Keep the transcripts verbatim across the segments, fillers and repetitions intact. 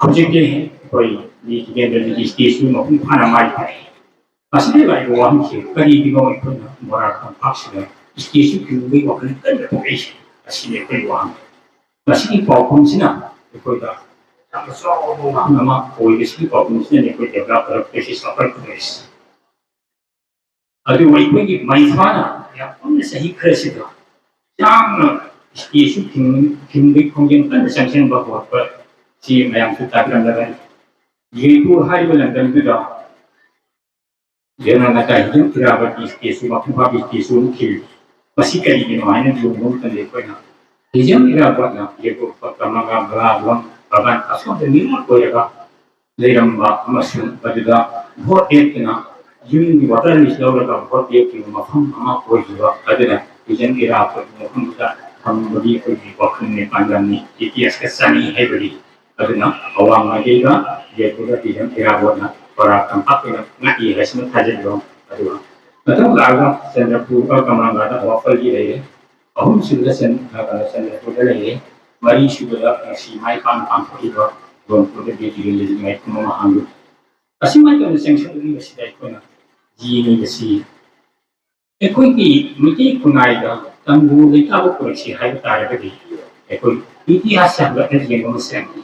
ꯍꯧꯖꯤꯛꯇꯤ ꯑꯩꯈꯣꯏ ꯃꯤ ꯇꯤꯀꯦꯟꯗ꯭ꯔꯖꯤꯠꯀꯤ ꯁ꯭ꯇꯦꯖꯁꯨ ꯃꯄꯨꯡ ꯐꯥꯅ ꯃꯥꯏ ꯄꯥꯛꯑꯦ꯫ ꯃꯁꯤꯗ ꯂꯥꯛꯏꯕ ꯋꯥꯍꯪꯁꯤ ꯀꯔꯤꯒꯤꯅꯣ ꯑꯩꯈꯣꯏꯅ ꯃꯣꯏꯔꯥꯡ ꯇꯝꯄꯥꯛꯁꯤꯗ ꯁ꯭ꯇꯦꯖꯁꯨ ꯊꯤꯡꯕꯒꯤ ꯋꯥꯈꯜ ꯀꯟꯅ ꯊꯣꯛꯂꯛꯏꯁꯦ? ꯑꯁꯤꯅꯤ ꯑꯩꯈꯣꯏꯒꯤ ꯋꯥꯍꯪ꯫ ꯃꯁꯤꯒꯤ ꯄꯥꯎꯈꯨꯝꯁꯤꯅ ꯑꯩꯈꯣꯏꯗ ꯌꯥꯝꯅ ꯆꯥꯎꯕ ꯋꯥꯍꯪ ꯑꯃ ꯑꯣꯏꯕꯁꯤꯒꯤ ꯄꯥꯎꯈꯨꯝꯁꯤꯅꯅꯤ ꯑꯩꯈꯣꯏ ꯗꯦꯕꯂꯞ ꯇꯧꯔꯛꯇꯣꯏꯁꯤ, ꯆꯥꯎꯈꯠꯂꯛꯇꯣꯏꯁꯤ꯫ ꯑꯗꯨꯕꯨ ꯑꯩꯈꯣꯏꯒꯤ ꯃꯩꯐꯥꯅ ꯌꯥꯝ ꯀꯨꯏꯅ ꯆꯍꯤ ꯈꯔꯁꯤꯗ ꯌꯥꯝꯅ ꯁ꯭ꯇꯦꯖꯁꯨ ꯊꯤꯡ-, ꯊꯤꯡꯕꯒꯤ ꯈꯣꯡꯖꯦꯜ ꯀꯟꯅ ꯆꯪꯁꯤꯟꯕ ꯍꯧꯔꯛꯄ ꯁꯤ ꯃꯌꯥꯝꯁꯨ ꯇꯥꯕꯤꯔꯝꯂꯒꯅꯤ꯫ ꯖꯦꯄꯨꯔ ꯍꯥꯏꯔꯤꯕ ꯂꯝꯗꯝꯗꯨꯗ ꯖꯅꯅ ꯍꯤꯖꯝ ꯏꯔꯥꯕꯣꯠꯀꯤ ꯁ꯭ꯇꯦꯖꯁꯨ, ꯃꯄꯨꯡ ꯐꯥꯕ ꯁ꯭ꯇꯦꯖꯁꯨ ꯑꯃ ꯊꯤꯜꯂꯤ꯫ ꯃꯁꯤ ꯀꯔꯤꯒꯤꯅꯣ ꯍꯥꯏꯅ ꯌꯦꯡꯕ ꯃꯇꯝꯗ ꯑꯩꯈꯣꯏꯅ ꯍꯤꯖꯝ ꯏꯔꯥꯕꯣꯠꯅ ꯖꯦꯄꯨꯔ ꯀꯃꯂꯥ ꯕꯂꯥ ꯚꯕꯟ ꯑꯁꯣꯝꯗ ꯃꯤꯑꯣꯏ ꯑꯣꯏꯔꯒ ꯂꯩꯔꯝꯕ ꯑꯃꯁꯨꯡ ꯃꯗꯨꯗ ꯚꯣꯠ ꯂꯦꯞꯇꯨꯅ ꯌꯨꯝꯒꯤ ꯋꯥꯇꯔ ꯂꯤꯁ ꯂꯧꯔꯒ ꯚꯣꯠ ꯂꯦꯞꯈꯤꯕ ꯃꯐꯝ ꯑꯃ ꯑꯣꯏꯈꯤꯕ ꯑꯗꯨꯅ ꯍꯤꯖꯝ ꯏꯔꯥꯕꯣꯠ ꯃꯐꯝꯗꯨꯗ ꯊꯝꯕꯒꯤ ꯑꯩꯈꯣꯏꯒꯤ ꯋꯥꯈꯜꯅꯤ, ꯄꯥꯟꯗꯝꯅꯤ, ꯏꯇꯤꯍꯥꯁꯀ ꯆꯥꯟꯅꯩ ꯍꯥꯏꯕꯗꯤ꯫ ꯑꯗꯨꯅ ꯑꯋꯥꯡ ꯃꯥꯏꯀꯩꯗ ꯖꯦꯄꯨꯔꯗ ꯍꯤꯖꯝ ꯏꯔꯥꯕꯣꯠꯅ ꯄꯔꯥ ꯇꯝꯄꯥꯛ ꯑꯣꯏꯅ ꯉꯥꯛꯏ ꯍꯥꯏꯁꯤꯃ ꯊꯥꯖꯕꯤꯔꯣ꯫ ꯑꯗꯨꯒ ꯃꯊꯪ ꯂꯥꯛꯑꯒ ꯆꯟꯗ꯭ꯔꯄꯨꯔꯒ ꯀꯃꯂꯥꯒꯗ ꯋꯥꯐꯜꯒꯤ ꯂꯩꯔꯦ꯫ ꯑꯍꯨꯝꯁꯨꯕꯗ ꯆꯟ-, ꯑ, ꯆꯟꯗ꯭ꯔꯄꯨꯔꯗ ꯂꯩꯔꯦ꯫ ꯃꯔꯤꯁꯨꯕꯗ ꯉꯁꯤ ꯃꯥꯏ ꯄꯥꯛꯅ ꯄꯥꯡꯊꯣꯛꯂꯤꯕ ꯒꯣꯔꯈꯄꯨꯔꯗ ꯕꯤꯔ ꯇꯤꯀꯦꯟꯗ꯭ꯔꯖꯤꯠ ꯃꯥꯏꯈꯨꯝ ꯑꯃ ꯍꯥꯡꯂꯤ꯫ ꯑꯁꯨꯃꯥꯏꯅ ꯇꯧꯅ ꯆꯪꯁꯤꯜꯂꯛꯂꯤꯕꯁꯤꯗ ꯑꯩꯈꯣꯏꯅ ꯌꯦꯡꯉꯤꯕꯁꯤ ꯑꯩꯈꯣꯏꯒꯤ ꯃꯤꯇꯩ ꯈꯨꯟꯅꯥꯏꯗ ꯇꯪꯗꯨ ꯂꯩꯇꯥꯕ ꯄꯨꯔꯛꯁꯤ ꯍꯥꯏꯕ ꯇꯥꯔꯒꯗꯤ ꯑꯩꯈꯣꯏ ꯏꯇꯤꯍꯥꯁ ꯍꯟꯒꯠꯅ ꯌꯦꯡꯕ ꯑꯃ ꯆꯪꯏ꯫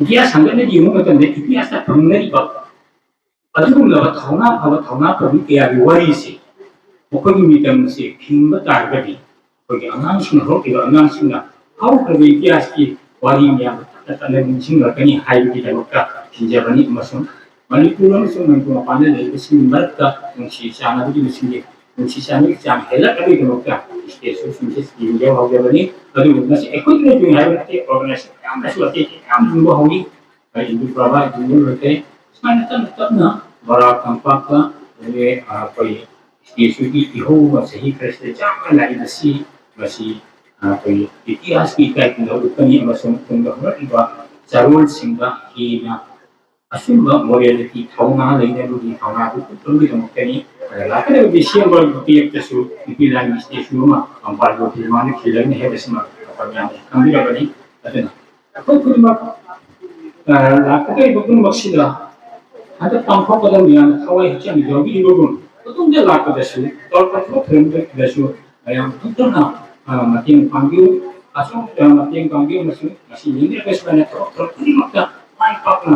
ꯏꯇꯤꯍꯥꯁ ꯍꯟꯒꯠꯅ ꯌꯦꯡꯕ ꯃꯇꯝꯗ ꯏꯇꯤꯍꯥꯁꯇ ꯐꯪꯅꯔꯤꯕ ꯑꯗꯨꯒꯨꯝꯂꯕ ꯊꯧꯅꯥ ꯐꯕ ꯊꯧꯅꯥ ꯐꯕꯤ ꯀꯌꯥꯒꯤ ꯋꯥꯔꯤꯁꯤ ꯃꯈꯣꯏꯒꯤ ꯃꯤꯇꯝꯁꯤ ꯈꯤꯡꯕ ꯇꯥꯔꯒꯗꯤ ꯑꯩꯈꯣꯏꯒꯤ ꯑꯉꯥꯡꯁꯤꯡꯅ, ꯍꯧꯔꯛꯂꯤꯕ ꯑꯉꯥꯡꯁꯤꯡꯅ ꯍꯧꯈ꯭ꯔꯕ ꯏꯇꯤꯍꯥꯁꯀꯤ ꯋꯥꯔꯤ ꯃꯌꯥꯝꯗꯣ ꯇꯞꯅ ꯇꯞꯅ ꯅꯤꯡꯁꯤꯡꯂꯛꯀꯅꯤ ꯍꯥꯏꯕꯒꯤꯗꯃꯛꯇ ꯊꯤꯟꯖꯕꯅꯤ꯫ ꯑꯃꯁꯨꯡ ꯃꯅꯤꯄꯨꯔ ꯑꯃꯁꯨꯡ ꯃꯅꯤꯄꯨꯔ ꯃꯄꯥꯟꯗ ꯂꯩꯔꯤꯕꯁꯤꯡꯒꯤ ꯃꯔꯛꯇ ꯅꯨꯡꯁꯤ ꯆꯥꯟꯅꯕꯒꯤ ꯃꯁꯤꯡꯒꯤ ꯅꯨꯡꯁꯤ ꯆꯥꯟꯅꯕꯒꯤ ꯆꯥꯡ ꯍꯦꯜꯂꯛꯅꯕꯒꯤꯗꯃꯛꯇ ꯁ꯭ꯇꯦꯖꯁꯨ ꯁꯨꯝ ꯁꯤꯟꯖꯍꯧꯖꯕꯅꯤ꯫ ꯑꯗꯨꯕꯨ ꯃꯁꯤ ꯑꯩꯈꯣꯏꯗ ꯅꯠꯇꯅ ꯍꯥꯏꯕ ꯅꯠꯇꯦ, ꯑꯣꯔꯒꯅꯥꯏꯖꯦꯁꯟ ꯃꯌꯥꯝꯅꯁꯨ ꯑꯇꯩ ꯑꯇꯩ ꯃꯌꯥꯝ ꯂꯤꯡꯕ ꯍꯧꯔꯤ꯫ ꯏꯟꯗꯨ ꯄ꯭ꯔꯚꯥ, ꯏꯟꯗꯨ ꯂꯣꯏꯈ꯭ꯔꯦ꯫ ꯁꯨꯃꯥꯏꯅ ꯇꯞꯅ ꯇꯞꯅ ꯃꯣꯏꯔꯥꯡ ꯇꯝꯄꯥꯛꯇ ꯑꯩꯈꯣꯏ ꯁ꯭ꯇꯦꯖꯁꯨꯒꯤ ꯏꯍꯧꯕ ꯆꯍꯤ ꯈꯔꯁꯤꯗ ꯆꯥꯡꯅ ꯂꯥꯛꯏꯕꯁꯤ ꯃꯁꯤ ꯑꯩꯈꯣꯏ ꯏꯇꯤꯍꯥꯁꯀꯤ ꯏꯀꯥꯏ ꯈꯨꯝꯅꯕ ꯎꯠꯄꯅꯤ ꯑꯃꯁꯨꯡ ꯇꯨꯡꯗ ꯍꯧꯔꯛꯂꯤꯕ ꯆꯥꯔꯣꯜꯁꯤꯡꯗ ꯍꯦꯟꯅ ꯑꯆꯨꯝꯕ ꯃꯣꯔꯦꯜꯒꯤ ꯊꯧꯅꯥ ꯂꯩꯅꯕꯒꯤ ꯊꯧꯅꯥꯗꯨ ꯎꯠꯄꯒꯤꯗꯃꯛꯇꯅꯤ꯫ ꯑꯗ ꯂꯥꯛꯀꯗꯕ ꯗꯤꯁꯦꯝꯕꯔ ꯇꯨꯌꯦꯜꯞꯇꯁꯨ ꯅꯨꯄꯤ ꯂꯥꯟꯒꯤ ꯏꯁꯇꯦꯆꯨ ꯑꯃ ꯀꯪꯐꯥꯜ ꯒꯣꯄꯤꯃꯥꯟꯗ ꯈꯤꯜꯂꯒꯅꯤ ꯍꯥꯏꯕꯁꯤꯃ ꯑꯩꯈꯣꯏ ꯃꯌꯥꯝꯅ ꯈꯪꯕꯤꯔꯕꯅꯤ꯫ ꯑꯗꯨꯅ ꯑꯩꯈꯣꯏ ꯈꯨꯗꯤꯡꯃꯛ ꯂꯥꯛꯀꯗꯧꯔꯤꯕ ꯄꯨꯝꯅꯃꯛꯁꯤꯗ ꯍꯟꯗꯛ ꯄꯥꯡꯊꯣꯛꯄꯗ ꯃꯌꯥꯝꯅ ꯊꯋꯥꯏ ꯍꯛꯆꯥꯡ ꯌꯥꯎꯕꯤꯔꯤꯕꯒꯨꯝ, ꯃꯇꯨꯡꯗ ꯂꯥꯛꯄꯗꯁꯨ ꯇꯧꯔꯛꯄ ꯊꯕꯛ ꯊꯧꯔꯝꯗꯁꯨ ꯃꯌꯥꯝ ꯄꯨꯟꯅ ꯃꯇꯦꯡ ꯄꯥꯡꯕꯤꯌꯨ꯫ ꯑꯁꯨꯝ ꯃꯇꯦꯡ ꯄꯥꯡꯕꯤꯌꯨ ꯑꯃꯁꯨꯡ ꯃꯁꯤ ꯌꯦꯡꯕꯤꯔꯒ ꯁꯨꯃꯥꯏꯅ ꯊꯕꯛ ꯊꯧꯔꯝ ꯈꯨꯗꯤꯡꯃꯛꯇ ꯃꯥꯏ ꯄꯥꯛꯅ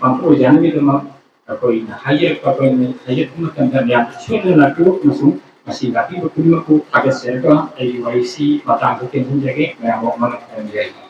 ꯄꯥꯡꯊꯣꯛꯑꯣꯏꯗꯅꯕꯒꯤꯗꯃꯛ ꯑꯩꯈꯣꯏꯅ ꯍꯥꯏꯖꯔꯛꯄ ꯑꯩꯈꯣꯏꯅ ꯍꯥꯏꯖꯔꯛꯄ ꯃꯇꯝꯗ ꯃꯌꯥꯝ ꯁꯣꯏꯗꯅ ꯂꯥꯛꯄꯤꯌꯨ ꯑꯃꯁꯨꯡ ꯃꯁꯤ ꯂꯥꯛꯄꯤꯕ ꯈꯨꯗꯤꯡꯃꯛꯄꯨ ꯊꯥꯒꯠꯆꯔꯒ ꯑꯩꯒꯤ ꯋꯥꯔꯤꯁꯤ ꯃꯇꯥꯡꯗ ꯇꯦꯟꯁꯤꯟꯖꯒꯦ꯫ ꯃꯌꯥꯝ ꯑꯃꯨꯛ ꯃꯔꯛ ꯊꯝꯖꯔꯤ꯫